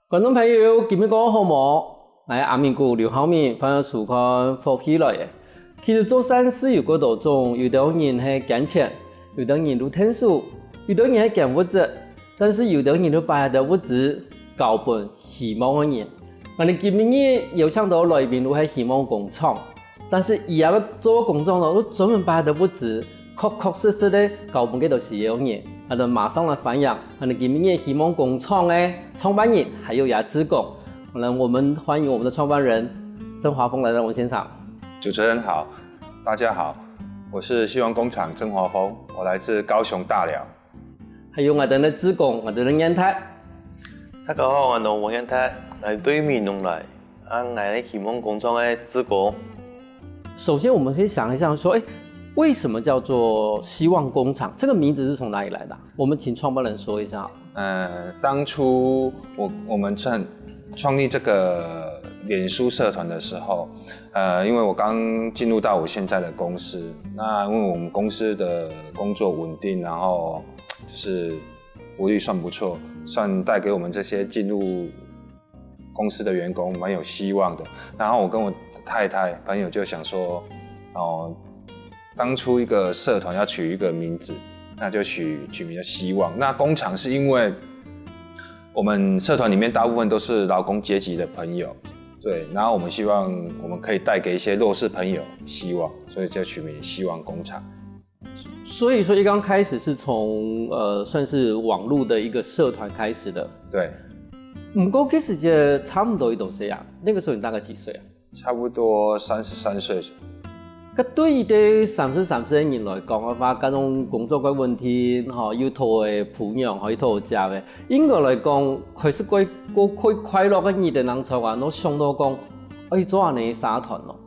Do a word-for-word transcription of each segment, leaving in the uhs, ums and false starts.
觀眾朋友，今日過好無？𠊎阿明牯劉浩明，歡迎收看《福氣來了》。其實做善事有幾多種，有兜人係捐錢，有兜人就𢯭手，有兜人係捐物質，但是有兜人就把佢个物質交分希望个人。𠊎等今日邀請到來賓就係希望工廠。 但是佢這个做工廠呢，就專門把佢个物資確確實實个交分該兜需要个人。𠊎等馬上來歡迎𠊎等今日希望工廠个創辦人，還有佢个志工。好了，我們歡迎我們的創辦人鄭華峰來到我們現場。主持人好，大家好，我是希望工廠鄭華峰，我來自高雄大寮。 還有𠊎等个志工，𠊎等个煙台。大家好，𠊎係黃煙台，𠊎對美濃來，啊，𠊎係希望工廠个志工。首先，我們可以想一下說，哎，為什麼叫做希望工廠？這個名字是從哪裡來的啊？我們請創辦人說一下。呃，當初我我們創創立這個臉書社團的時候，呃，因為我剛進入到我現在的公司，那因為我們公司的工作穩定，然後就是福利算不錯，算帶給我們這些進入公司的員工蠻有希望的。然後我跟我太太朋友就想說，哦，當初一個社團要取一個名字，那就取取名叫希望。那工廠是因為我們社團裡面大部分都是勞工階級的朋友，對，然後我們希望我們可以帶給一些弱勢朋友希望，所以就取名希望工廠。所以說，一剛開始是從呃，算是網路的一個社團開始的。對，不過該時節差不多幾多歲啊？那個時候你大概幾歲啊？差不多三十三歲。該對於對三十三歲个人來講个話，該種工作个穩定，吼，有討个餔娘，吼，有討个食个，應該來講，還係過過過快樂个日子當中啊，𠊎想到講，哎，做恁樣个社團咯。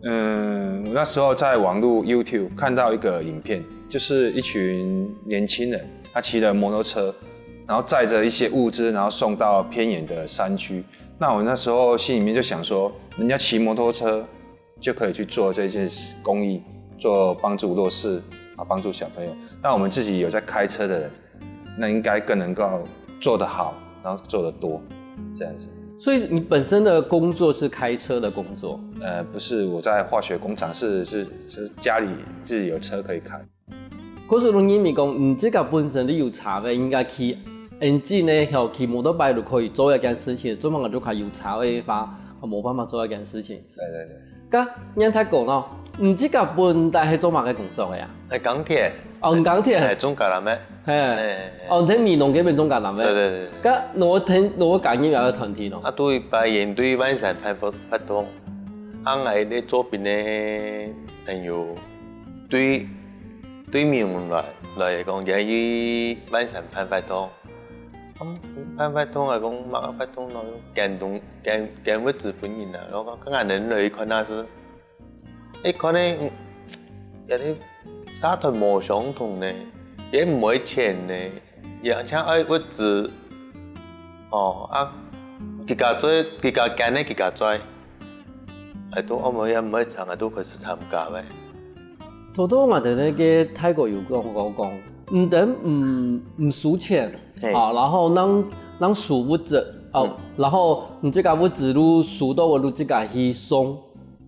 嗯，我那時候在網路 YouTube 看到一個影片，就是一群年輕人，他騎了摩托車，然後載著一些物資，然後送到偏遠的山區。那我那時候心裡面就想說，人家騎摩托車就可以去做這件公益，做幫助弱勢啊，幫助小朋友。那我們自己有在開車的人，那應該更能夠做得好，然後做得多，這樣子。所以你本身的工作是開車的工作？呃，不是，我在化學工廠，是是是家裡自己有車可以開。可是你認為講，你自家本身你有車个，應該騎engine呢，吼，騎摩托bike就可以做一件事情，做麼个就較有車个話，無辦法做一件事情。對對對。該煙台講咯，你自家本來係做麼个工作个啊？係鋼鐵。哦，你鋼鐵。係，中家人咩？嘿。哎，哦，你在美濃該片中家人咩？對對對。該𠊎聽，𠊎感覺有個團體咯。啊，對，拜年對萬山辦活活動，啊，𠊎在做兵个朋友，對對美濃來來講，佢去萬山辦活動。 辦活動啊，講麼个活動咯，捐東捐捐物資分人啊，𠊎講，恁樣來看啊係，一看呢，這个社團無相同呢，也毋會錢呢，也淨愛物資，哦啊，自家做，自家捐个自家做，𠊎都後尾也毋會參，𠊎都開始參加咧。頭頭𠊎等該个大哥有講講講，毋等毋毋收錢，嘿啊，然後讓讓收物資，哦，然後你這個物資就收到我就自家去送。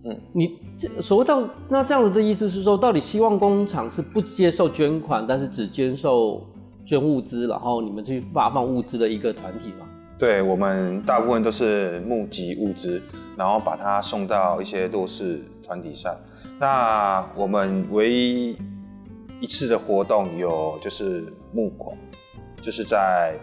嗯，你這所謂到那這樣子的意思是說，到底希望工廠是不接受捐款，但是只接受捐物資，然後你們去發放物資的一個團體嗎？對，我們大部分都是募集物資，然後把它送到一些弱勢團體上。那我們唯一一次的活動有就是募款，就是在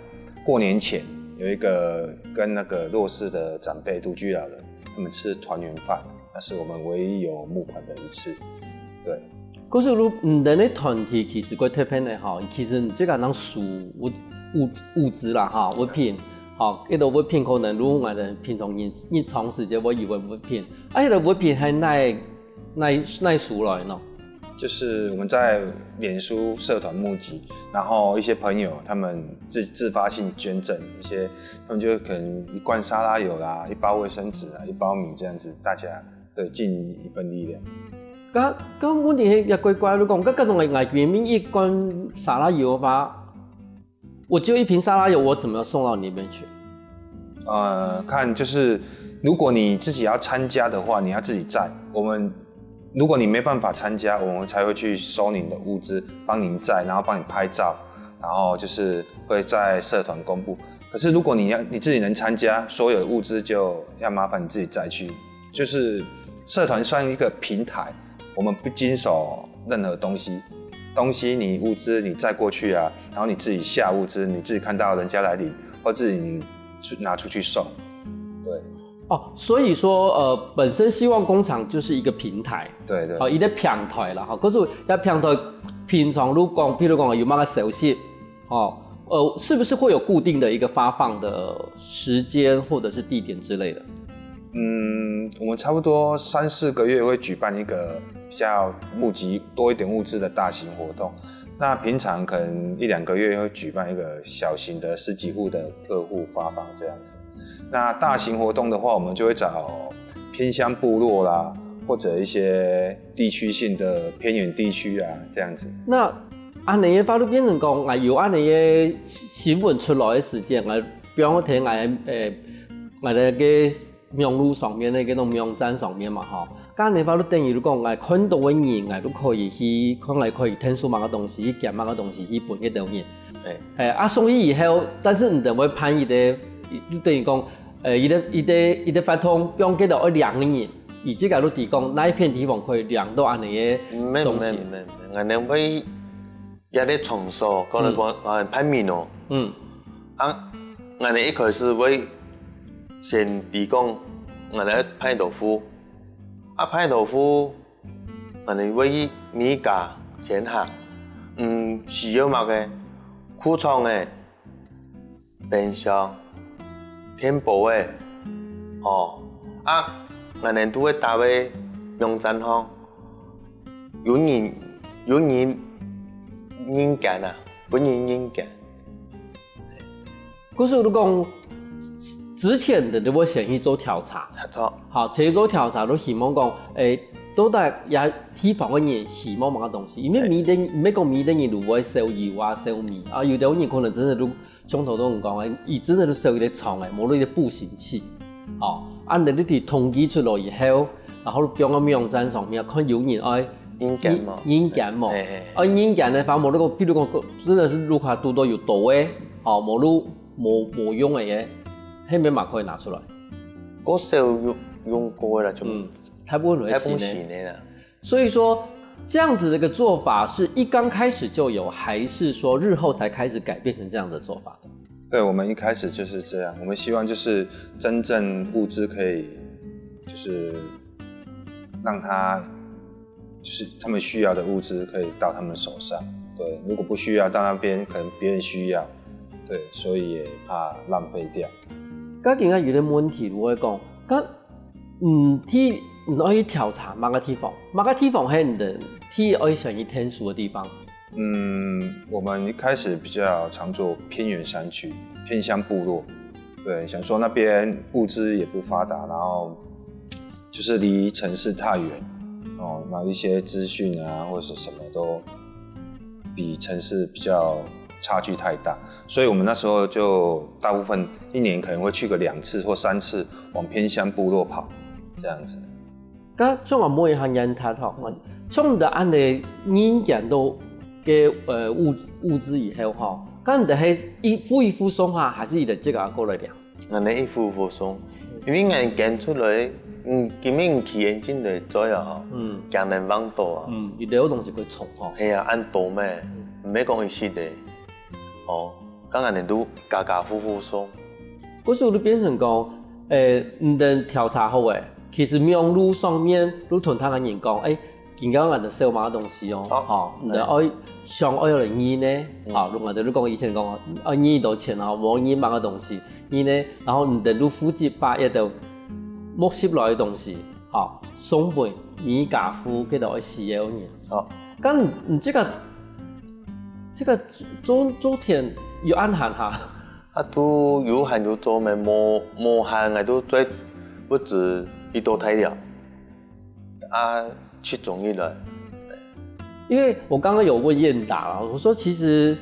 過年前有一個跟那個弱勢的長輩獨居老人，他們吃團圓飯，那是我們唯一有募款的一次。對。可是如你等个團體其實較特別个吼，其實你這個人收物物物資啦哈，物品，吼，這個物品可能如𠊎等平常日日常時節會用个物品，啊，這個物品係哪哪哪收來呢？就是我們在臉書社團募集，然後一些朋友他們自自發性捐贈一些，他們就可能一罐沙拉油啦，一包衛生紙啊，一包米這樣子，大家對盡一份力量。該該問題係也怪怪，你講，該該種𠊎𠊎明明一罐沙拉油个話，我只有一瓶沙拉油，我怎麼送到你那邊去？呃，看就是如果你自己要参加的话，你要自己载。我们如果你没办法参加，我们才会去收您的物资，帮您载，然后帮你拍照，然后就是会在社团公布。可是如果你要你自己能参加，所有的物资就要麻烦你自己载去。就是社团算一个平台，我们不经手任何东西，东西你物资你载过去啊，然后你自己下物资，你自己看到人家来领，或自己你去拿出去送。对，哦，所以说呃，本身希望工厂就是一个平台，对对，哦，一个平台啦哈。可是在平台平常如果，譬如讲有么个消息，哦，呃，是不是会有固定的一个发放的时间或者是地点之类的？嗯，我们差不多三四个月会举办一个比较募集多一点物资的大型活动。那平常可能一两个月会举办一个小型的十几户的客户发放这样子。那大型活动的话，我们就会找偏乡部落啦，或者一些地区性的偏远地区啊这样子。那恁樣个話就變成講，啊，有恁樣个新聞出來个時間，啊，比方講，𠊎，誒，𠊎个網路上面个該種網站上面嘛，吼，該恁樣話就等於講，𠊎看到个人，𠊎都可以去，看𠊎可以聽說麼个東西，去揀麼个東西，去分該兜人。哎，哎，啊，送去以後，但是你等會判一个，就等於講，呃，一个一个一个活動，放幾多愛領个人，以這个都提供哪一片地方可以領到恁樣个東西。沒沒沒，俺能會也在場所，可能講俺排名哦，嗯，啊，俺呢一開始會先提供俺來排豆腐，啊排豆腐，俺呢會去米家先行，嗯，需要麼个，褲長个，冰箱，電鍋个，哦，啊，俺呢都會搭个網站項，有人有人人揀啊，分人人揀。 故所就講，之前的你會先去做調查，好，好，先去做調查，都希望講，誒，到底這地方个人希望麼个東西？因為每个每个每个人都會燒油啊、燒米啊，有兜人可能真的都像頭先講个，佢真的都燒一个長个，無論一个步行器，哦，啊，你你統計出來以後，然後放到網站上面，看有人愛人揀嘛，人揀嘛，嘿嘿，啊，人揀个話，無你講，比如講，真的是屋下堵到有多个，哦，無路無無用个，後面嘛可以拿出來。較少用用過个啦，就嗯，大部分都大部分係新个。新个啦。所以說，這樣子的一個做法是一剛開始就有，還是說日後才開始改變成這樣的做法的？对，我们一开始就是这样，我们希望就是真正物资可以，就是让他，就是他们需要的物资可以到他们手上。对，如果不需要，到那边可能别人需要，对，所以也怕浪费掉。該今日有个問題，我會講，該嗯，去你愛去調查麼个地方，麼个地方係你等去愛想去天數个地方。嗯，我们一开始比较常做偏远山区、偏乡部落，对，想说那边物资也不发达，然后就是离城市太远，哦，那一些资讯啊或者是什么都比城市比较差距太大，所以我们那时候就大部分一年可能会去个两次或三次，往偏乡部落跑，这样子。該像我問一下Yan Tat吼，像你等恁樣人揀到个呃物物資以後吼，該你等係一戶一戶送下，還是你等自家過來領？俺呢一戶戶送，因為俺揀出來，嗯，今年起眼進來做啊，嗯驚人望到啊。嗯，你等有東西會重吼。係啊，恁多咩？毋係講一時个，哦，該俺呢都家家戶戶送。故所就變成講，誒，你等調查好誒，其實網路上面就同大家人講，誒，今朝俺等燒麼个東西哦，好吼，你等愛想愛來印呢，吼，如果就講以前講，愛印多錢哦，無印麼个東西，印呢，然後你等就負責把一兜沒收來个東西，吼，送分每家戶該兜愛需要个人。好，該你你這个這个做做田有恁閒哈？啊都有閒有做咩？無無閒，𠊎都做不止幾多大了，啊，集中起來。因為我剛剛有問燕達了，我說其實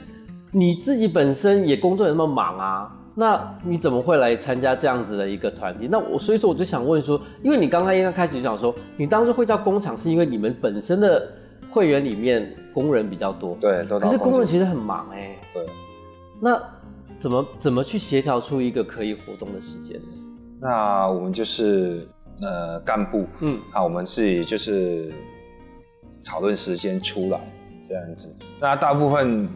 你自己本身也工作也那麼忙啊，那你怎么会来参加这样子的一个团体？那我所以说我就想问说，因为你刚刚应该开始讲说，你当初会叫工厂，是因为你们本身的会员里面工人比较多，对，都到可是工工人其实很忙哎、对，那怎么怎么去协调出一个可以活动的时间呢？那我们就是呃干部，嗯，啊，我们自己就是讨论时间出来这样子。那大部分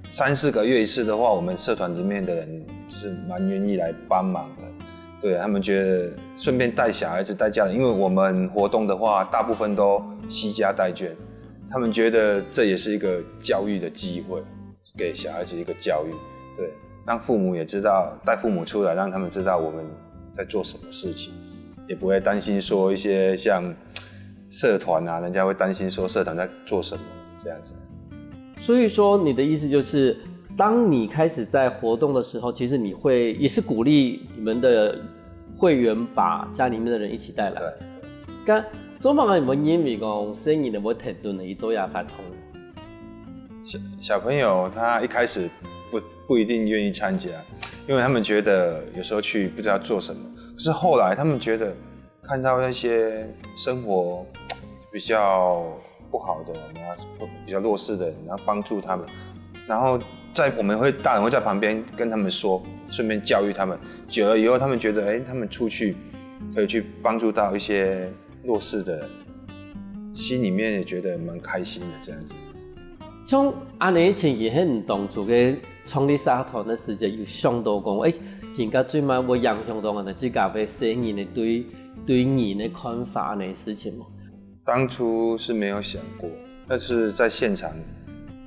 三四个月一次的话，我们社团里面的人就是蛮愿意来帮忙的。对，他们觉得顺便带小孩子、带家人，因为我们活动的话，大部分都惜家带眷，他们觉得这也是一个教育的机会，给小孩子一个教育。对，让父母也知道，带父母出来，让他们知道我们在做什么事情，也不会担心说一些像社团啊，人家会担心说社团在做什么这样子。所以说你的意思就是，当你开始在活动的时候，其实你会也是鼓励你们的会员把家里面的人一起带来。对，刚周末有没有因为讲生意的我很多人一周要发通？小小朋友他一开始不不一定愿意参加，因为他们觉得有时候去不知道做什么。可是后来他们觉得看到那些生活比较不好的人啊，比较弱势的人，然后帮助他们，然后在我们会大人会在旁边跟他们说，顺便教育他们。久了以后，他们觉得，哎，他们出去可以去帮助到一些弱势的人，心里面也觉得蛮开心的这样子。像恁樣情形，係你當初个創立社團个時節，有想到講，誒，人家最尾會影響到𠊎等自家个生意呢，對對人个看法恁樣事情無？当初是没有想过，但是在现场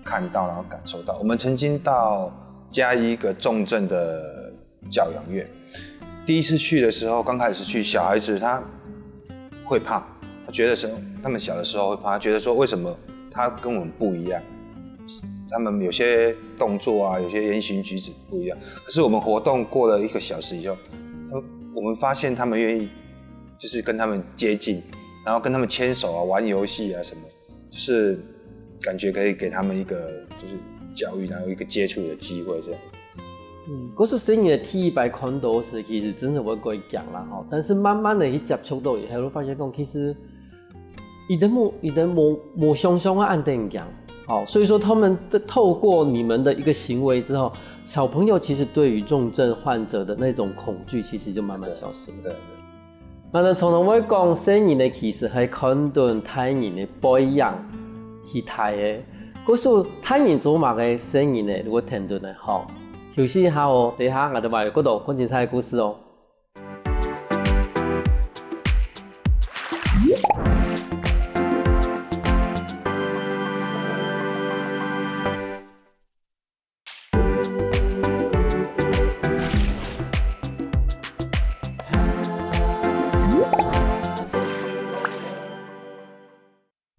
看到，然后感受到。我们曾经到嘉义一个重症的教养院，第一次去的时候，刚开始去，小孩子他会怕，他觉得是他们小的时候会怕，觉得说为什么他跟我们不一样，他们有些动作啊，有些言行举止不一样。可是我们活动过了一个小时以后，他我们发现他们愿意就是跟他们接近，然后跟他们牵手啊，玩游戏啊什么，就是感觉可以给他们一个就是教育，然后一个接触的机会这样子。嗯，可是細人个第一擺看到時，其實真的會過驚啦吼。但是慢慢的去接觸到以後，會發現講，其實佢等無，佢等無，無想像个恁樣驚。好，所以說他們在透過你們的一個行為之後，小朋友其實對於重症患者的那種恐懼，其實就慢慢消失了。对，那呢，常常會講，細人呢其實係看等大人个背影去大个。故所大人做麼个細人呢，如果聽等呢，吼，休息一下哦，等一下𠊎兜還有更多更精彩个故事哦。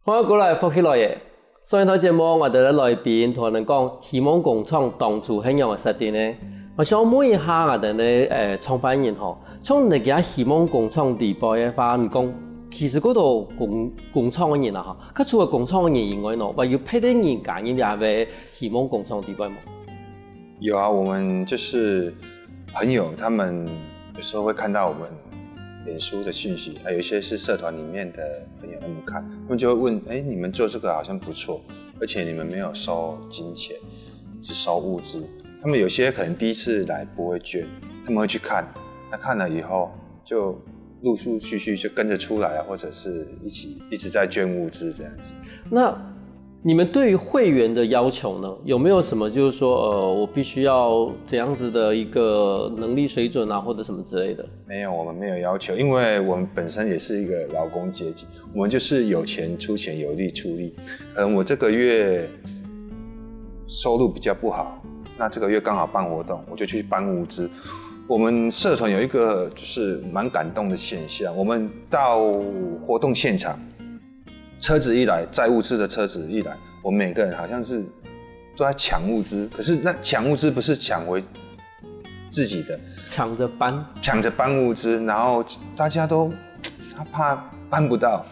歡迎過來，福氣來了！上一段節目，𠊎兜个來賓同𠊎兜講，希望工廠當初係仰般个設定呢？𠊎想問一下𠊎兜个，呃，創辦人吼，像你个希望工廠裡背个話，你講，其實該兜工，工廠个人啊，吼，佢除了工廠个人以外呢，還有別个人加入這个希望工廠裡背無？ 有啊，我们就是朋友，他们有时候会看到我们脸书的讯息，还有一些是社团里面的朋友，他们看，他们就会问：“哎，你们做这个好像不错，而且你们没有收金钱，只收物资。”他们有些可能第一次来不会捐，他们会去看，那看了以后就陆陆续续就跟着出来啊，或者是一起一直在捐物资这样子。那你们对于会员的要求呢？有没有什么就是说，呃，我必须要怎样子的一个能力水准啊，或者什么之类的？没有，我们没有要求，因为我们本身也是一个劳工阶级，我们就是有钱出钱，有力出力。可能我这个月收入比较不好，那这个月刚好办活动，我就去搬物资。我们社团有一个就是蛮感动的现象，我们到活动现场，车子一来，载物资的车子一来，我们每个人好像是都在抢物资，可是那抢物资不是抢回自己的，抢着搬，抢着搬物资，然后大家都他怕搬不到，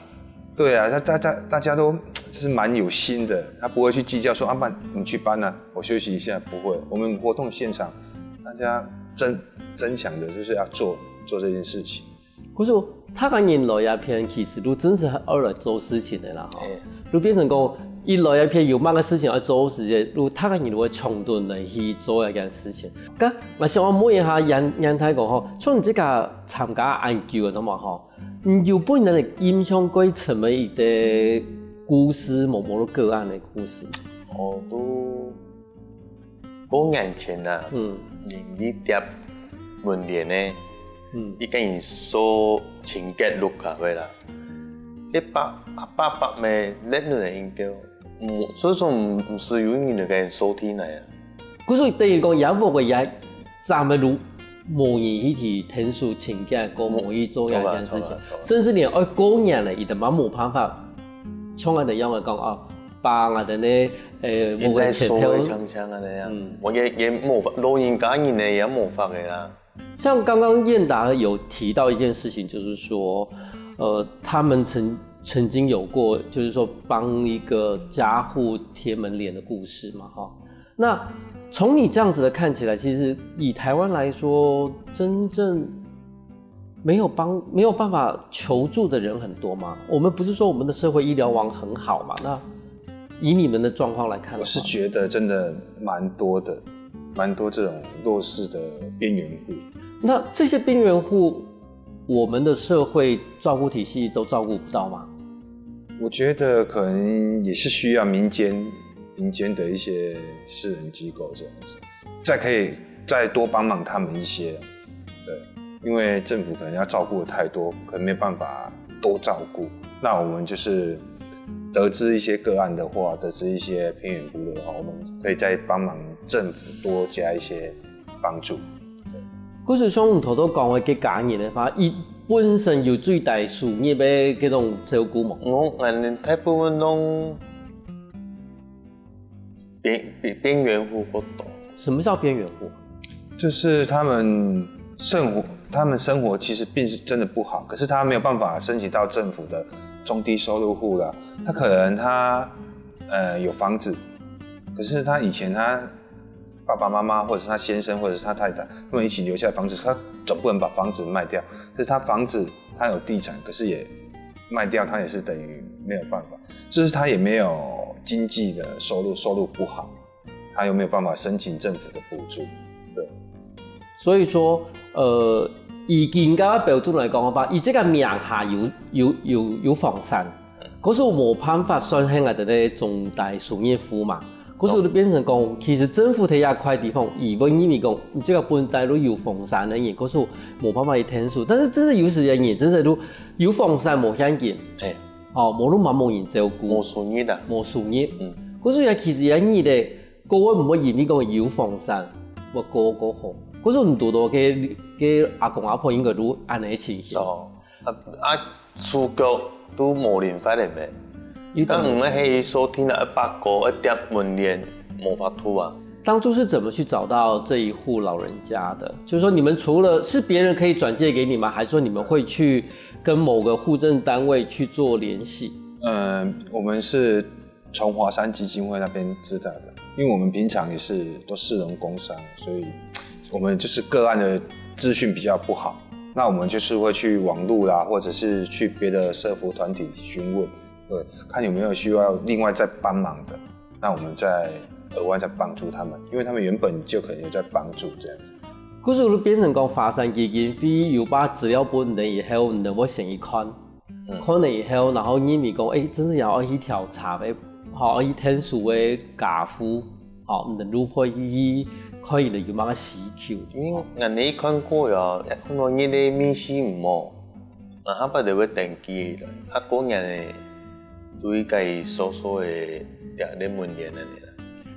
对啊，他大家大家都就是蛮有心的，他不会去计较说啊，不然你去搬啊，我休息一下，不会。我们活动现场，大家增增强的，就是要做做这件事情。可是客家人來這片，其實都真是愛來做事情的啦，吼。就變成講，一來這片有麼个事情愛做時節，就客家人會衝動來去做這件事情。該，𠊎想要問一下楊楊太公吼，像你這個參加恁久了嘛吼，你有分人的印象最深的一個故事，某某个案的故事？哦，都過年前啊，嗯，人一貼門聯呢，嗯，一个人收情节錄下去啦，一百、一百、百咩，那个人应该，嗯，所以说毋毋是有人个收听来啊。可是等于讲，也无个也站个路，无人去去听书情节，个无去做这件事情，甚至连爱过年了，伊都嘛无办法，像俺等样个讲啊，帮俺等呢，呃，无个钱头，像像啊那样，嗯，我也也无法，老人家人呢也无法个啦。 像刚刚燕达有提到一件事情，就是说，呃，他们曾曾经有过，就是说帮一个家户贴门联的故事嘛，哈。那从你这样子的看起来，其实以台湾来说，真正没有帮没有办法求助的人很多吗？我们不是说我们的社会医疗网很好嘛？那以你们的状况来看的话，我是觉得真的蛮多的，蛮多这种弱势的边缘户。那这些边缘户，我们的社会照顾体系都照顾不到吗？我觉得可能也是需要民间民间的一些私人机构这样子，再可以再多帮忙他们一些。对，因为政府可能要照顾的太多，可能没办法多照顾。那我们就是得知一些个案的话，得知一些偏远部落的话，我们可以再帮忙政府多加一些帮助。对。故事上头都讲个个家人的话，伊本身有最大收入的这种照顾吗？我俺大部分拢边边边缘户不懂。什么叫边缘户？就是他们生活，他们生活其实并是真的不好，可是他没有办法申请到政府的中低收入户了。他可能他呃有房子，可是他以前他爸爸妈妈或者是他先生或者是他太太，他们一起留下的房子，他总不能把房子卖掉。可是他房子他有地产，可是也卖掉，他也是等于没有办法，就是他也没有经济的收入，收入不好，他又没有办法申请政府的补助。对。所以说，呃，以金额标准来讲的话，伊这个名下有有有有房产，可是无办法算起来的那种大收入户嘛。可是就变成讲，其实政府在一块地方，伊会认为讲，你这个本底都有房产的人，可是无办法去听书。但是真的有时间人，真的都有房产无现金，哎，哦，无路嘛无人照顾，无收入的，无收入。嗯，可是也其实也你的，各位毋会因为讲有房产，我过过好。可是你多多给给阿公阿婆应该都安尼情形。哦，啊啊，手脚都无灵法的咩？但毋系去收听了一百个，一点文联，无法度啊。当初是怎么去找到这一户老人家的？就是说，你们除了是别人可以转介给你吗？还是说你们会去跟某个户政单位去做联系？嗯，我们是从华山基金会那边知道的，因为我们平常也是都市农工商，所以我们就是个案的资讯比较不好，那我们就是会去网络啦，或者是去别的社福团体询问，对，看有没有需要另外再帮忙的，那我们再额外再帮助他们，因为他们原本就可能有在帮助这样。可是就变成讲华山基金会有把资料分你以后，你有没有先去看？ 看了以后，然后认为讲，哎，真正要去调查个，吼，去听书个家父，吼，你就会去看伊有么个需求。因为俺你看过呀，也看到你的面试唔好，俺下摆就会登记了，啊，过年呢，对该所所的这个文联的呢。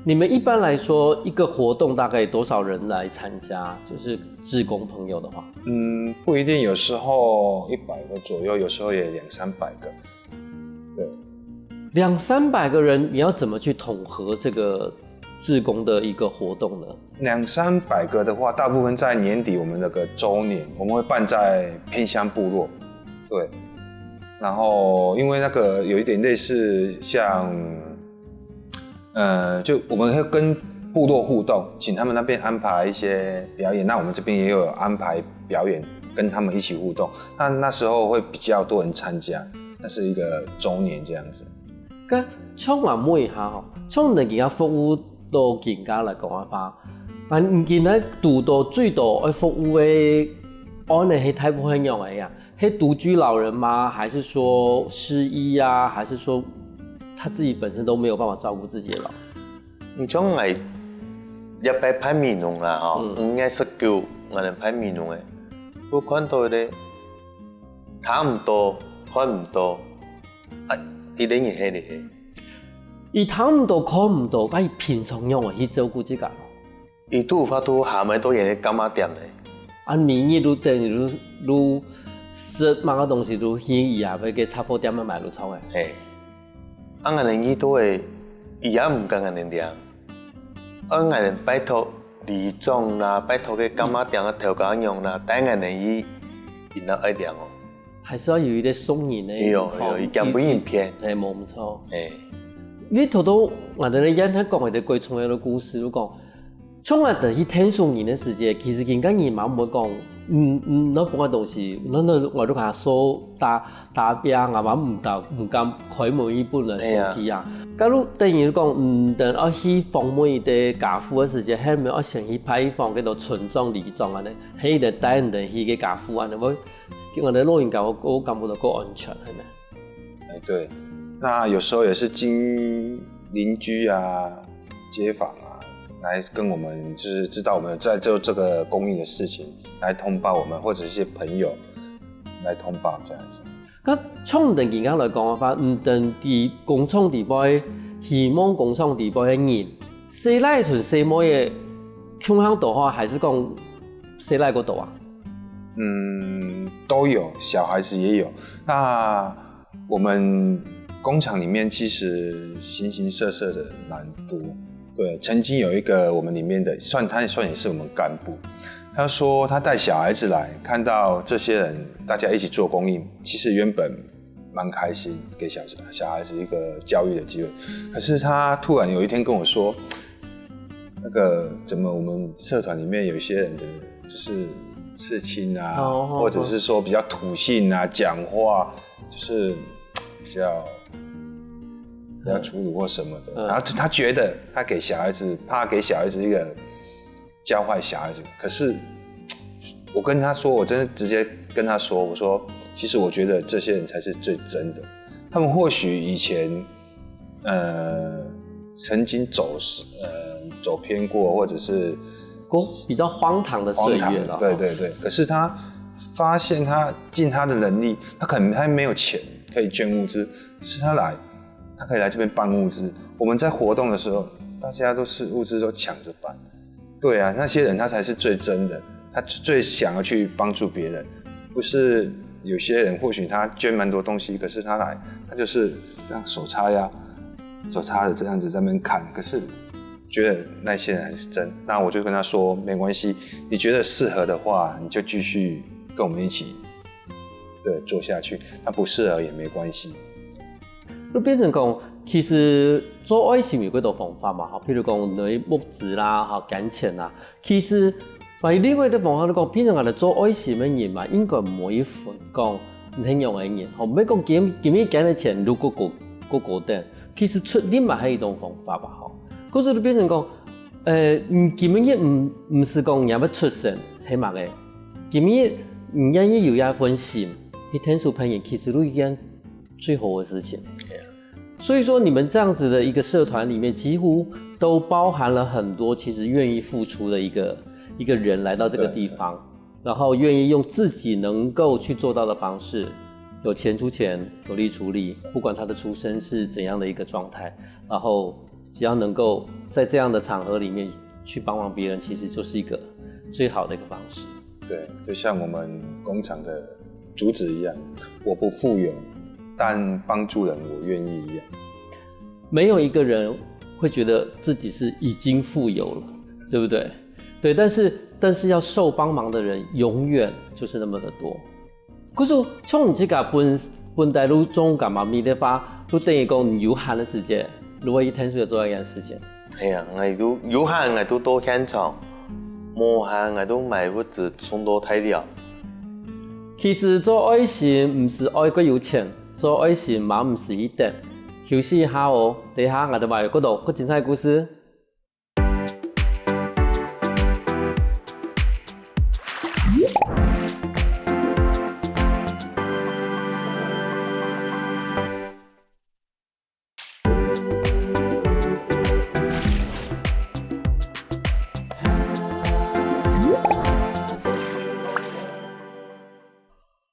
你们一般来说，一个活动大概有多少人来参加？就是志工朋友的话，嗯，不一定，有时候一百个左右，有时候也两三百个。对，两三百个人，你要怎么去统合这个志工的一个活动呢？两三百个的话，大部分在年底我们那个周年，我们会办在偏乡部落。对，然后因为那个有一点类似像 呃，就我们会跟部落互动，请他们那边安排一些表演，那我们这边也有安排表演，跟他们一起互动。那那时候会比较多人参加，那是一个周年这样子。該像𠊎問一下吼，像你今下服務到人家來講个話，啊，你今下堵到最多愛服務个案例係大部分仰仔啊？係獨居老人嗎？還是說失依啊？還是說他自己本身都沒有辦法照顧自己的老？你像𠊎這擺辦美濃啦吼，嗯五月十九，𠊎等辦美濃个，我看到咧，聽毋到，看毋到，啊，一定係你係。佢聽毋到、看毋到，該佢平常仰仔去照顧自家？佢都有法度下尾到人个柑仔店咧。啊，你日都等於都都食麼个東西都去佢啊，去个雜貨店買都著个。嘿，啊，𠊎等遇到个，佢也毋敢𠊎等領。啊，𠊎等拜託里長啦，拜託个柑仔店个頭家娘啦，帶𠊎等去，佢哪愛領哦。還是要有一個送人的有有，佢驚分人騙。哎，無毋著。哎，你頭頭𠊎等个人佢講个个重要个故事，就講，像𠊎等去𢯭手人个時節，其實人家人嘛毋會講，嗯嗯，那分个東西，那那𠊎就同佢掃打打餅啊，嘛毋敢毋敢開門去分人送去啊。假如等於講，嗯，等愛去訪問一個家戶个時節，係毋係愛先去拜訪該兜村長、里長啊呢？係一個帶人去个家戶啊呢，會，𠊎等老人家我我感覺到夠安全个呢。哎，对，那有时候也是经邻居啊、街坊啊，来跟我们就是知道我们有在做这个公益的事情，来通报我们，或者一些朋友来通报这样子。該像等今下來講个話，毋等佢工廠底背，希望工廠底背个人，細賴同細妹个共下多好，還係講細賴較多啊？嗯，都有，小孩子也有。那我们工厂里面其实形形色色的蛮多。对，曾经有一个我们里面的，算他算也是我们干部，他说他带小孩子来，看到这些人大家一起做公益，其实原本蛮开心，给小小孩子一个教育的机会。可是他突然有一天跟我说，那个怎么我们社团里面有一些人的就是刺青啊，哦哦或者是说比较土性啊，讲话就是比较比较粗鲁或什么的，嗯然后他觉得他给小孩子，怕给小孩子一个教坏小孩子，可是我跟他说，我真的直接跟他说，我说，其实我觉得这些人才是最真的，他们或许以前呃曾经走呃走偏过，或者是比較荒唐的岁月了。对对对，可是他发现他尽他的能力，他可能他没有钱可以捐物资，是他来，他可以来这边办物资。我们在活动的时候，大家都是物资都抢着搬。对啊，那些人他才是最真的，他最想要去帮助别人，不是有些人或许他捐蛮多东西，可是他来，他就是这样手叉腰，手叉着这样子在那边看，可是觉得那些人还是真。那我就跟他说，没关系，你觉得适合的话，你就继续跟我们一起对做下去，那不适合也没关系。就變成講，其實做愛心有幾多方法嘛，吼，譬如講你募資啦，吼，捐錢啦，其實還有另外一個方法，就講，變成𠊎等做愛心个人嘛，應該無一分講你係仰个人，吼，毋係講今今日捐个錢如果過過過等，其實出力嘛係一種方法吧，吼。可是就變成講，呃，你今日毋毋是講你要出身係麼个，今日你願意有一份心，去𢯭手別人，其實都一件最好个事情。所以說，你們這樣子的一個社團裡面，幾乎都包含了很多其實願意付出的一個一個人來到這個地方，然後願意用自己能夠去做到的方式，有錢出錢，有力出力，不管他的出身是怎樣的一個狀態，然後只要能夠在這樣的場合裡面去幫忙別人，其實就是一個最好的一個方式。对，就像我们工厂的主旨一样，我不富有，但帮助人我愿意一样。没有一个人会觉得自己是已经富有了，对不对？对，但是但是要受帮忙的人永远就是那么的多。可是像你自家本本來就種柑仔蜜个話，就等於講你有閒个時節，就會去𢯭手做一件事情。係啊，𠊎都有閒𠊎都到現場，無閒𠊎都買物資送到大寮。其實做愛心毋使愛過有錢，做愛心嘛毋使一等。休息一下哦，等一下𠊎兜還有更多更精彩个故事。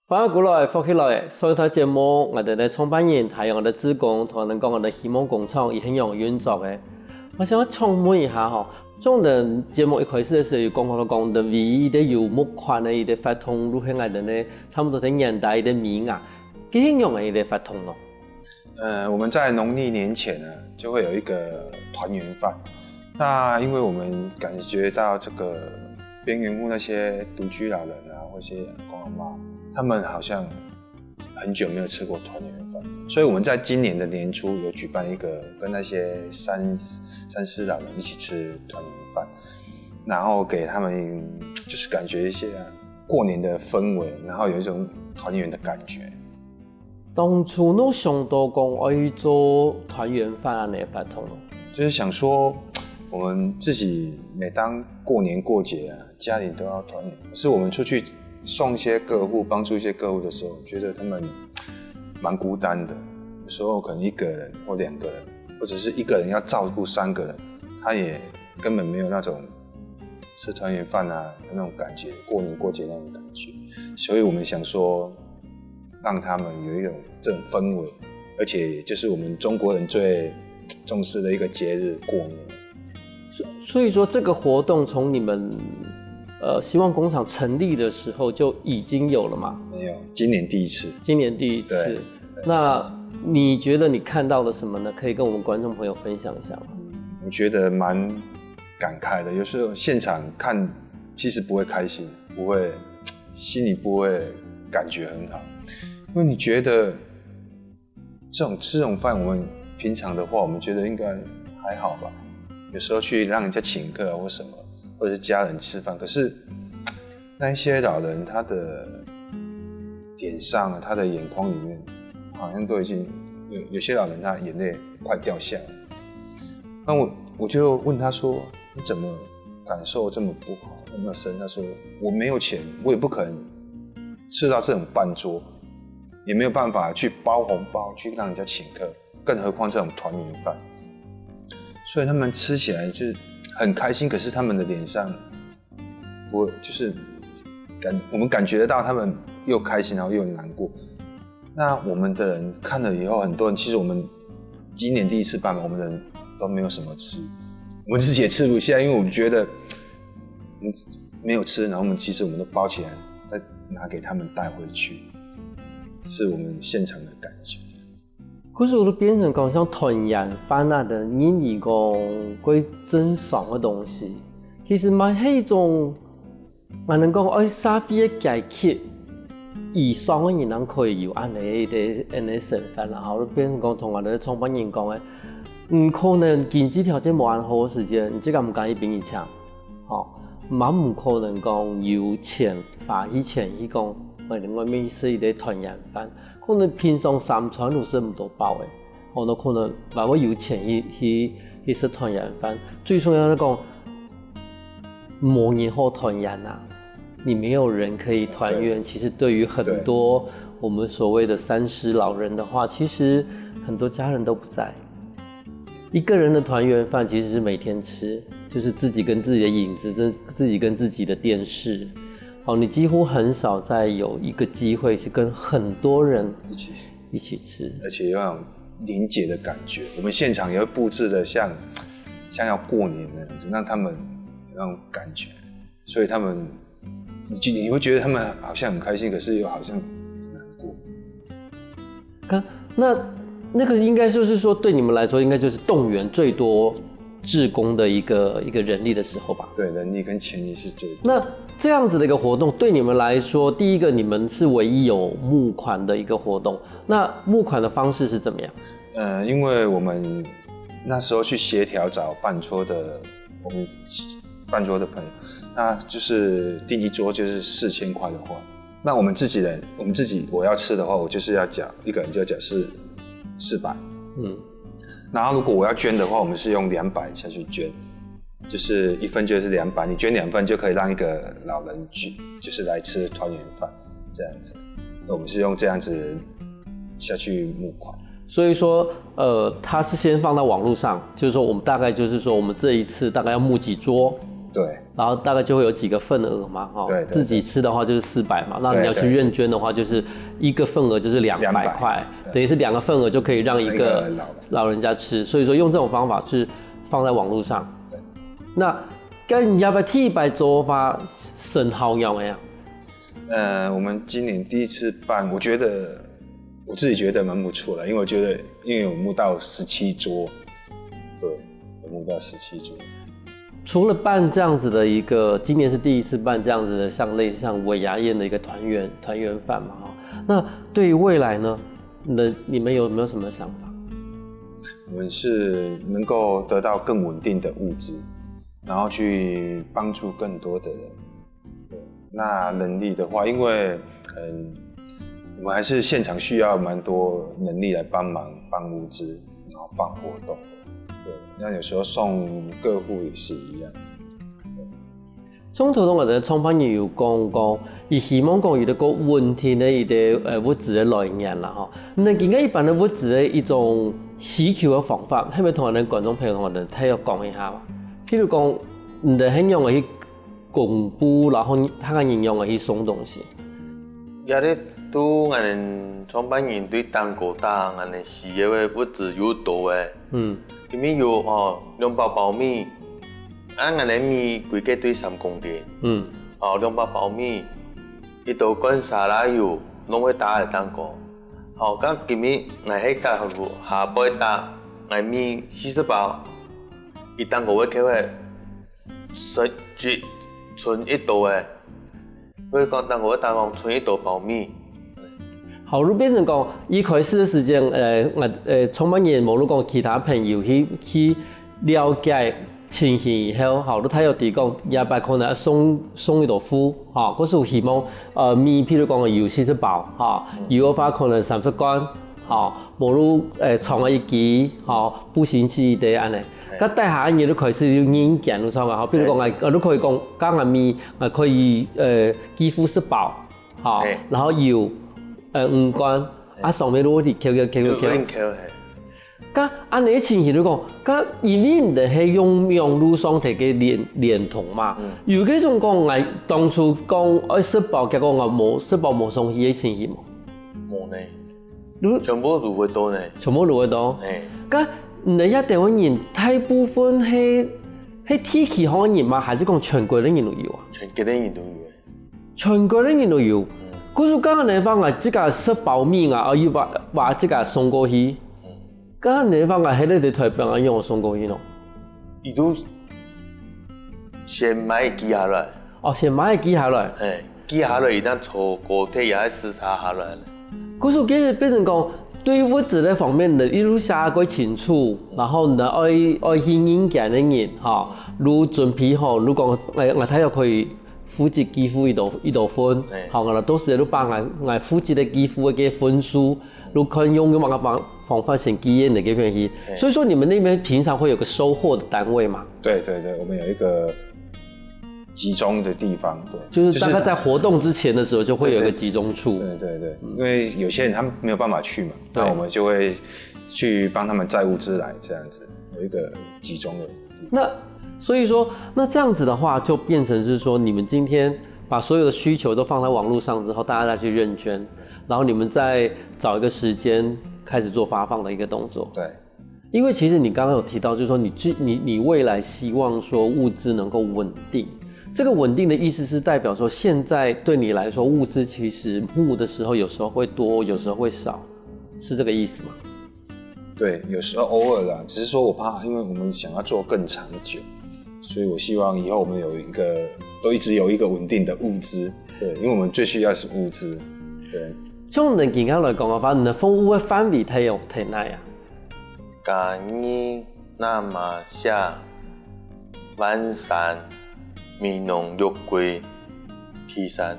歡迎轉來，福氣來！上一段節目，𠊎兜个創辦人還有𠊎兜个志工同𠊎兜講𠊎兜希望工廠佢仰般運作个。𠊎想請問一下吼，像𠊎兜節目一開始个時候有講到講，你兜唯一个有募款个一個活動，就係𠊎兜个差不多在年底个尾牙，佢係仰般个一個活動咯？ 呃，我们在农历年前呢，就会有一个团圆饭。那因为我们感觉到这个边缘户那些独居老人啊，或一些阿公阿妈，他们好像很久没有吃过团圆饭，所以我们在今年的年初有举办一个跟那些三三师老人一起吃团圆饭，然后给他们就是感觉一些过年的氛围，然后有一种团圆的感觉。 當初仰想到講愛做團圓飯恁仔个活動咯？就是想说，我们自己每当过年过节啊，家里都要团圆，可是我们出去送一些客户，帮助一些客户的时候，觉得他们蛮孤单的。有时候可能一个人或两个人，或者是一个人要照顾三个人，他也根本没有那种吃团圆饭啊那种感觉，过年过节那种感觉。所以我们想说，让他们有一种这种氛围，而且就是我们中国人最重视的一个节日过年。所以说这个活动从你们呃希望工厂成立的时候就已经有了吗？没有，今年第一次。今年第一次。对。那你觉得你看到了什么呢？可以跟我们观众朋友分享一下吗？我觉得蛮感慨的，有时候现场看，其实不会开心，不会，心里不会感觉很好，因为你觉得这种吃这种饭，我们平常的话，我们觉得应该还好吧。有时候去让人家请客啊或什么，或者是家人吃饭，可是那一些老人他的脸上啊，他的眼眶里面，好像都已经有有些老人他眼泪快掉下来。那我我就问他说：“你怎么感受这么不好，那么深？”他说：“我没有钱，我也不可能吃到这种半桌，也没有办法去包红包去让人家请客，更何况这种团圆饭。”所以他们吃起来就是很开心，可是他们的脸上，我就是感我们感觉得到他们又开心，然后又难过。那我们的人看了以后，很多人其实我们今年第一次办嘛，我们的人都没有什么吃，我们自己也吃不下，因为我们觉得我们没有吃，然后我们其实我们都包起来，再拿给他们带回去，是我们现场的感觉。可是都變成講像團圓飯啊等，因為講過正常个東西，其實嘛係一種，嘛能講愛社會个階級以上个人，人可以有恁仔个恁仔想法啦，吼，變成講同𠊎兜創辦人講个，嗯，可能經濟條件無恁好个時節，你自家毋敢去分人請，吼，嘛毋可能講有錢花去錢去講，外面食一個團圓飯。 可能平常三餐都食毋到飽个，吼，那可能還會有錢去去去食團圓飯。最重要个講，無人好團圓啊！你沒有人可以團圓，其實對於很多我們所謂的三師老人的話，其實很多家人都不在。一個人的團圓飯其實是每天吃，就是自己跟自己的影子，自自己跟自己的電視。好，你幾乎很少再有一個機會是跟很多人一起一起吃。而且有那种凝结的感觉。我们现场也会布置的像像要过年那样子，让他们有那种感觉，所以他们你就你会觉得他们好像很开心，可是又好像很难过。看，那那个应该就是说，对你们来说，应该就是动员最多志工的一个一个人力的时候吧。对，人力跟钱力是最多。那这样子的一个活动，对你们来说，第一个你们是唯一有募款的一个活动，那募款的方式是怎么样？呃，因为我们那时候去协调找办桌的，我们办桌的朋友，那就是订一桌就是四千块的话，那我们自己人，我们自己我要吃的话，我就是要缴一个人就要缴四四百，嗯，然后如果我要捐的话，我们是用两百下去捐，就是一份就是两百，你捐两份就可以让一个老人去，就是来吃团圆饭这样子。那我们是用这样子下去募款。所以说，呃，它是先放到网络上，就是说我们大概就是说我们这一次大概要募几桌，对，然后大概就会有几个份额嘛，哈，对对对自己吃的话就是四百嘛，那你要去对对愿捐的话，就是一个份额就是两百两百块，对等于是两个份额就可以让一一个个老人老人家吃，所以说用这种方法是放在网络上。那跟人家的替白做法，生效样的呀？呃，我们今年第一次办，我觉得我自己觉得蛮不错的，因为我觉得因为有募到十七桌，对，有募到十七桌。除了办这样子的一个，今年是第一次办这样子的，像类似像尾牙宴的一个团圆团圆饭嘛，哈。那对于未来呢？那你们有没有什么想法？我们是能够得到更稳定的物资，然后去帮助更多的人。对，那能力的话，因为嗯，我们还是现场需要蛮多能力来帮忙搬物资，然后办活动。对，那有时候送个户也是一样。中途中个创办人有讲过，佢希望讲有一个稳定的一个呃物资的来源啦吼。那应该一般的物资的一种需求的方法，可以同我们观众朋友同我们大约讲一下嘛？譬如讲，你的很用的去公布，然后他个人用的去送东西。也咧都俺创办人对蛋糕打俺个需要个物资有多诶。嗯今日有哦两包包米，啊俺个米规格对三公斤，嗯哦两包包米，一兜罐沙拉油，拢会打个蛋糕。好，刚今日俺係下下背打，俺米四十包，一蛋糕会扣个十只存一多诶。 所以讲，当我打讲存一多包米。好，就变成讲，一开始的时间，呃，我呃创办人无论讲其他朋友去去了解情形以后，好，都他有提供，下摆可能送送一多副，哈，可是有希望，呃，米，譬如讲有四十包，哈，有个话可能三十罐，好，无论呃，创个一支，好，步行器的安尼。 該大下你都開始有人件都創啊，好，比如講，哎，都可以講，講啊米，啊可以呃，幾乎係包，好，然後有呃五罐，啊上面都會扣扣扣扣扣。扣扣嘿。該安尼情形就講，該因為你係用網路上提个聯聯通嘛，有該種講，𠊎當初講愛食飽，結果𠊎無食飽無上去个情形無？無呢。 你全部都會到呢。全部都會到。哎，該你這兜个人大部分係係地區項个人嗎？還是講全國个人都有啊？全國个人都有。全國个人都有。可是剛剛你講啊，這個食飽面啊，啊又把把這個送過去。剛剛你講啊，係在台北啊，用送過去喏。佢都先買寄下來。哦，先買寄下來。哎，寄下來，佢當坐高鐵也係駛車下來呢。 故所其實變成講，對物資个方面呢，一路寫過清楚，然後呢，愛愛去人件个人，吼，如準備好，如果誒，𠊎大約可以負責幾乎一多一多份，好，然後到時就把𠊎𠊎負責个幾乎个份數，就看用用麼个方方法先寄應該个便宜。所以說你們那邊平常會有個收貨的單位嘛？對對對，我們有一個集中的地方，對，就是大概在活動之前的時候，就會有一個集中處。對對對，因為有些人他們沒有辦法去嘛，那我們就會去幫他們載物資來，這樣子有一個集中的。那所以說，那這樣子的話，就變成是說，你們今天把所有的需求都放在網路上之後，大家再去願捐，然後你們再找一個時間開始做發放的一個動作。對。 因為其實你剛剛有提到，就是說你最你你未來希望說物資能夠穩定，這個穩定的意思是代表說，現在對你來說，物資其實募的時候有時候會多，有時候會少，是這個意思嗎？對，有時候偶爾啦，只是說我怕，因為我們想要做更長久，所以我希望以後我們有一個都一直有一個穩定的物資，對，因為我們最需要是物資，對。從你今天來講的話，你的服務的範圍大約在哪啊？嘉義、那瑪夏、萬山、美濃、六龜、旗山。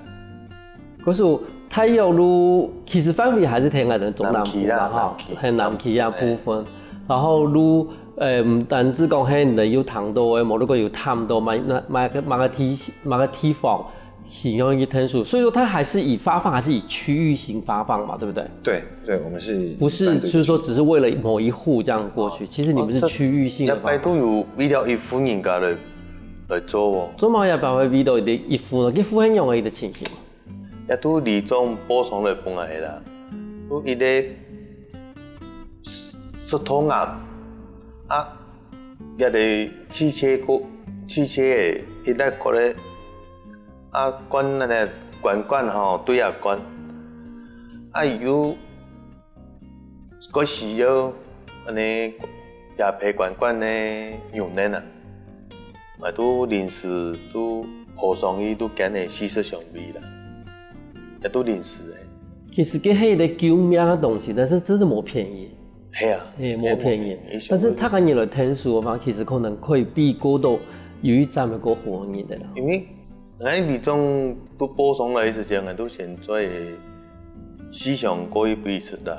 可是大約都其實範圍還係在𠊎等中南部啦，南區啦，哈，南區。很南區啊部分。然後都，呃，毋單止講係你有聽到个，無如果有探到，麼，麼，麼个地，麼个地方， 使用一个天數，所以說它還是以發放，還是以區域性發放嘛，對不對？對，對，我們是不是，就是說只是為了某一戶這樣過去，其實你們是區域性的發放。這擺都有為了一戶人家來，來做哦。做麼个會為了一戶呢？一戶係仰般个情形？也都里長報上來分𠊎个啦，都一个食堂啊，啊，一个汽車个，汽車个，一个過來 啊，關該个罐罐吼，對啊，罐。啊，有个需要恁呢，也配罐罐个牛奶啊。嘛都臨時都好生意都揀个四十雙位啦，也都臨時个。其實這係一個救命个東西，但是真的無便宜。係啊，係，無便宜。但是大家人來𢯭手个話，其實可能可以比過到有一站个過好个日子啦。因為 𠊎里長都報上來个時間，𠊎都先做四箱過去分佢食啦。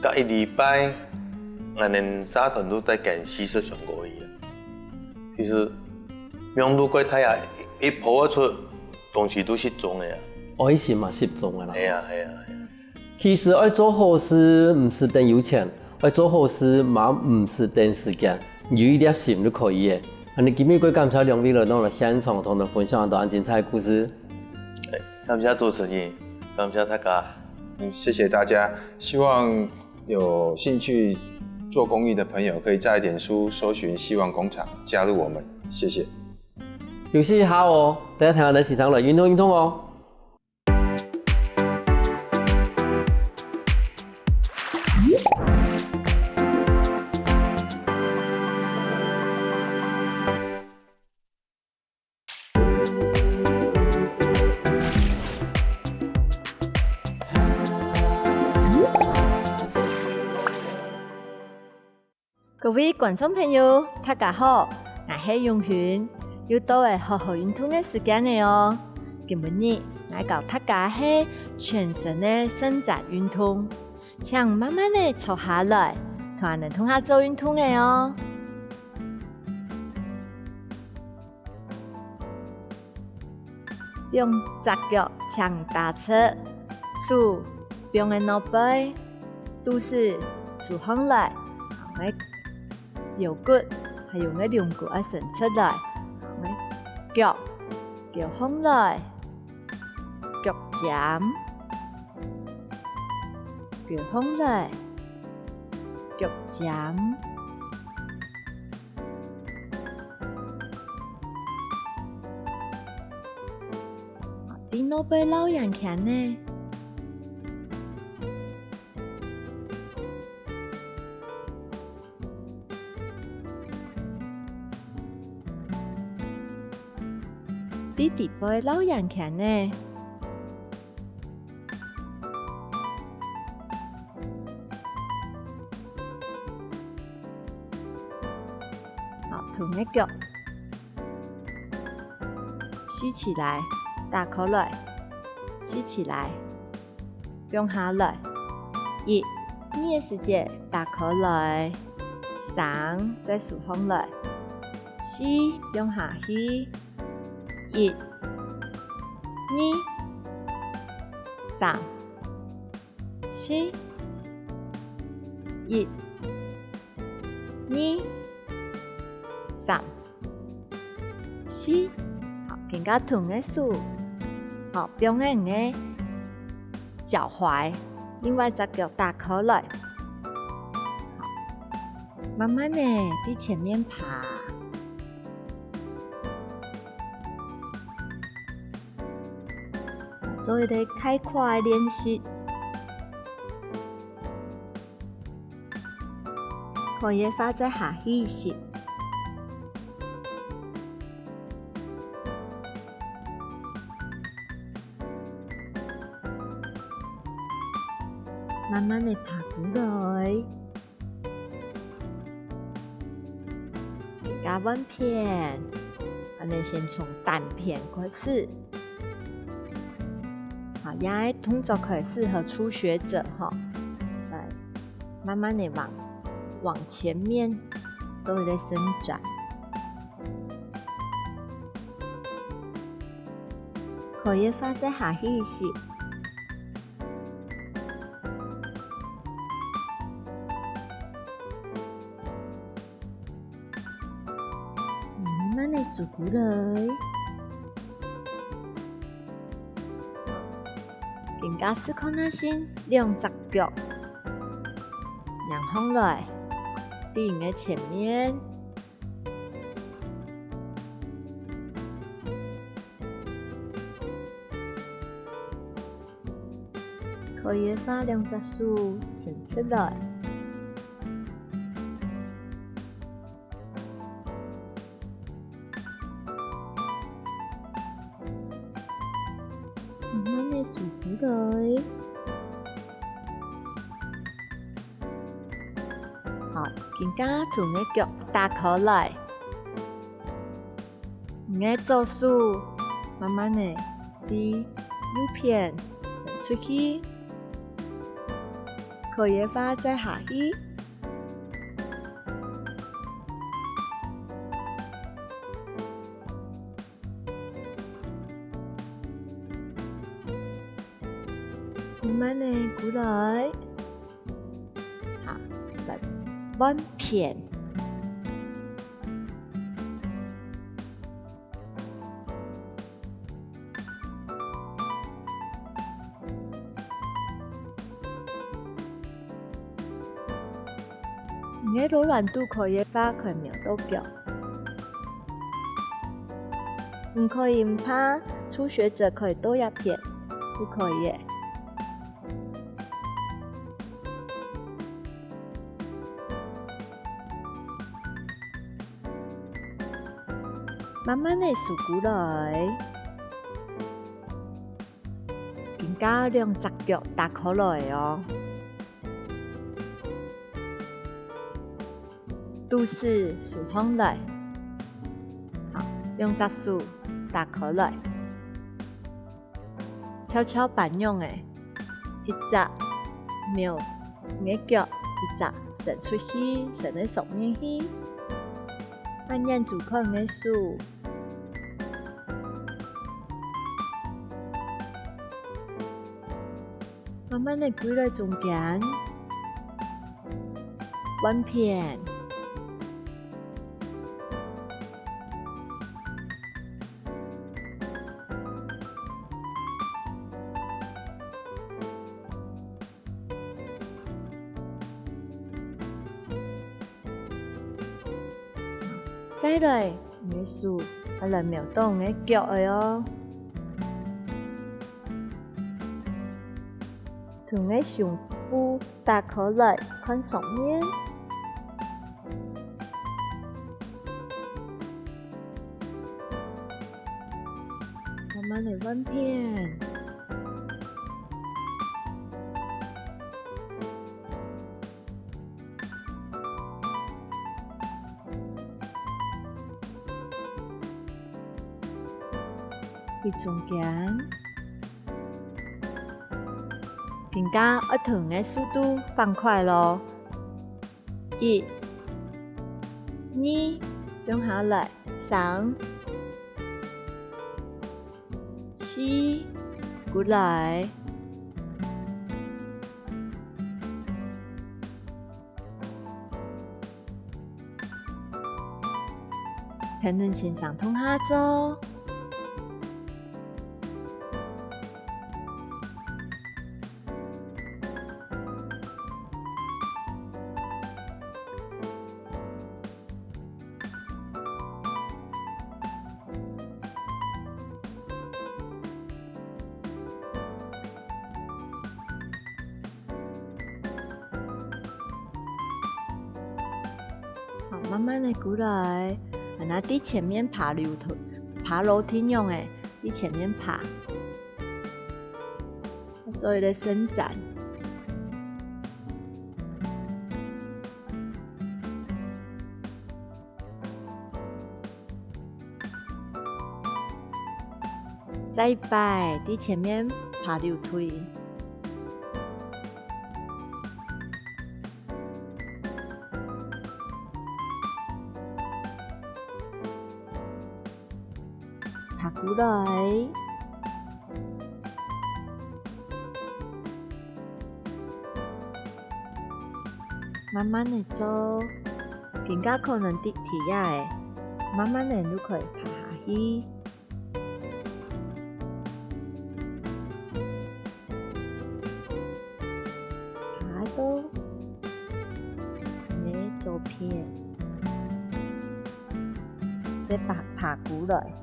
隔一禮拜，𠊎等社團都再揀四十箱過去啊。其實，量都蓋大啊，一，一鋪仔出，東西都集中个啊。愛心嘛集中个啦。係啊，係啊，係啊。 其實愛做好事，毋使等有錢；愛做好事，嘛毋使等時間，有一粒心就可以了。恁呢今晡日感謝兩位來到了現場，同𠊎等分享恁多恁精彩个故事。哎，感謝主持人，感謝大家。嗯，謝謝大家。希望有興趣做公益的朋友，可以在臉書搜尋希望工廠，加入我們。謝謝。休息一下哦，等下聽下來時常來運動運動哦。 各位觀眾朋友，大家好，𠊎係永勳，又到了好好運動个時間了哦。今晡日，𠊎教大家係全身个伸展運動，請慢慢仔坐下來，同𠊎等共下做運動仔哦。 兩隻腳正打直，手放在腦背，肚屎收䟘來，腰骨還有𠊎龍骨愛伸直來，腳，腳䟘來，腳尖，腳䟘來，腳尖。 在腦背繞圓圈呢。在底背繞圓圈呢。 好，同个腳。豎起來，打開來，豎起來，放下來。一、二个時節打開來，三、再收䟘來，四、放下去。 一、二、三、四。一、二、三、四。好，今下同个手，好，放在你个腳踝，另外隻腳打開來。好，慢慢仔在前面爬。 做一個開胯个練習。可以个話再下去一息。慢慢仔爬起來。加換片，𠊎等先從單片開始。好，這個動作開始，係初學者吼，來，慢慢的往，往前面做一個伸展。可以个話再下去一息。 慢慢的收過來。今下試看啊，先兩隻腳䟘䟘來，在你个前面。 可以个話，兩隻手伸出來。慢慢的收過來。好，今下同你个腳打開來。 你个左手慢慢的對右片伸出去，可以个話再下去。慢慢的過來。 好，來換片。你个柔軟度可以个話，可以摸到腳。毋可以毋怕，初學者可以多一片，都可以个。 慢慢的收過來。今下兩隻腳打開來哦。 肚屎收䟘來。好，兩隻手打開來。蹺蹺板樣仔，一隻摸你个腳，一隻伸出去，伸到上面去。恁樣就看你个手。 慢慢的歸來中間，換片。再來，你个手愛來摸到你个腳仔哦。同你个胸部打開來，看上面。慢慢的換片。 在中間。今下愛同你个速度放快咯。一、二，放下來，三、 四，過來。跈等先生動下做。 好，慢慢的過來，啊，該在前面爬樓梯，爬樓梯樣仔，在前面爬，做一個伸展。再一擺，在前面爬樓梯。爬過來。慢慢仔做，今下可能跌，跌啊仔，慢慢仔就可以爬下去。 爬到你个左片，再爬，爬過來。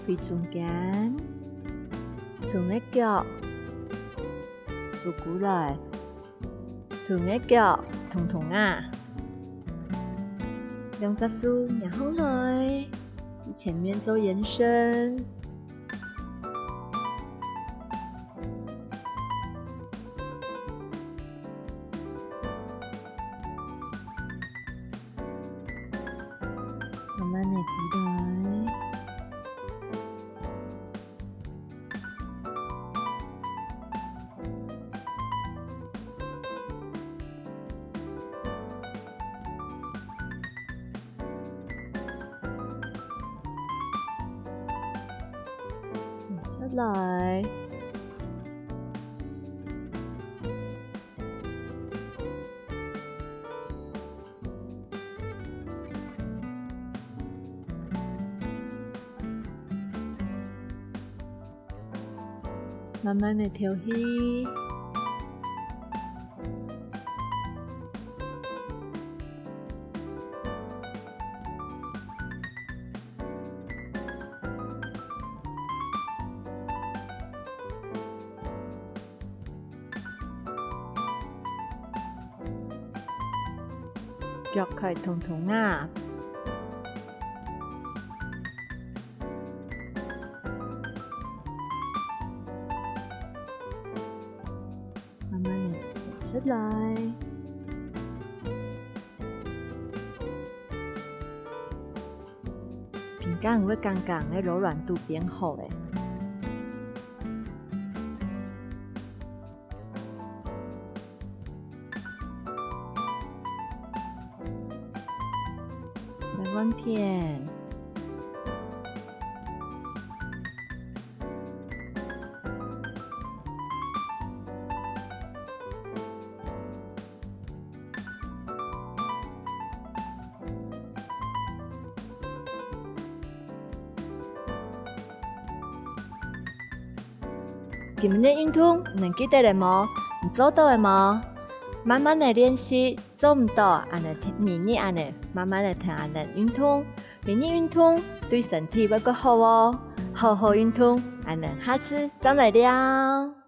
對中間，同个腳，收過來，同个腳，動動啊。兩隻手擎好來，前面做延伸。 慢慢仔過來。坐下來。 慢慢仔敨氣。 腳開動動啊。慢慢仔坐直來。 平常會感覺个柔軟度變好咧。再換片。 今日个運動，你記得了無？你做到了無？慢慢仔練習，做毋到，恁仔，每日恁仔，慢慢仔跈恁仔運動。每日運動對身體會較好哦。好好運動，恁仔下次正來尞。